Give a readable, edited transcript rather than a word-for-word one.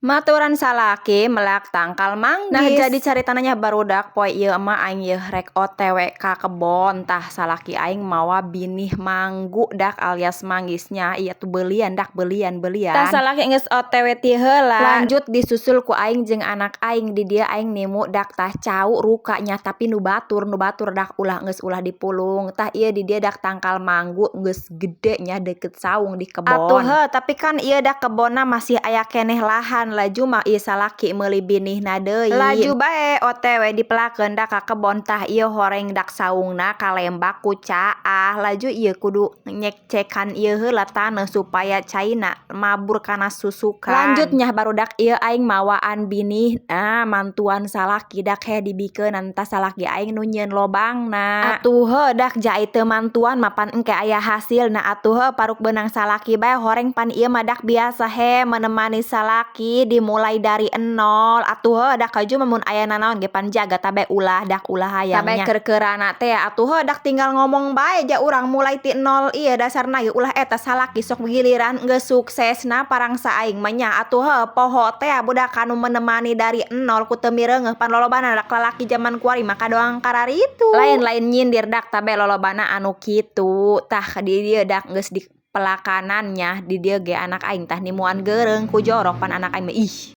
Maturan salaki melak tangkal manggis. Nah, jadi caritana nya, barudak, poe ieu mah aing yeuh rek OTW ka kebon. Tah, salaki aing mawa binih manggu dak alias manggisnya. Ieu tuh beulian dak, beulian beulian. Tah, salaki geus OTW ti heula, lanjut disusul ku aing jeung anak aing. Di dieu aing nimu dak tah cau ruka nya, tapi nu batur, nu batur dak, ulah geus ulah dipulung. Tah, ieu di dieu dak tangkal manggu geus gede nya, deket saung di kebon. Atuh heuh, tapi kan ieu dak kebonna masih aya keneh lahan. Laju mah ieu salaki meuli binihna deui. Laju bae OTW dipelakeun dak ka kebon. Tah, ieu horeng dak saungna kalembak ku caah. Laju ieu kudu nyekcekan ieu heula taneuh supaya caina mabur kana susukan. Lanjut nya, barudak, ieu aing mawaan binih. Nah, mantuan salaki dak heh dibikeunan. Tah, salaki aing nu nyieun lobangna. Atuh heuh dak, jai teu mantuan mapan engke aya hasilna. Atuh heuh, paruk beunang salaki bae horeng, pan ieu mah dak biasa he menemani salaki dimulai dari nol. Atuh heuh dak, kaju mah mun aya nanaon ge pan jaga tabe ulah dak, ulah hayangnya tabe keur-keurana teh. Atuh heuh dak, tinggal ngomong bae ja urang mulai ti nol ieu dasarna ge ulah eta salaki sok giliran geus suksesna parangsa aing mah nya. Atuh heuh, poho teh budak anu menemani dari nol ku teu mireungeuh. Pan lolobana dak lalaki jaman kuari mah kadoang kararitu. Lain-lain nyindir dak, tabe lolobana anu kitu. Tah, di dieu dak geus di pelakanan nya. Di dieu ge anak aing tah nimuan geureung ku jorok, pan anak aing mah ih.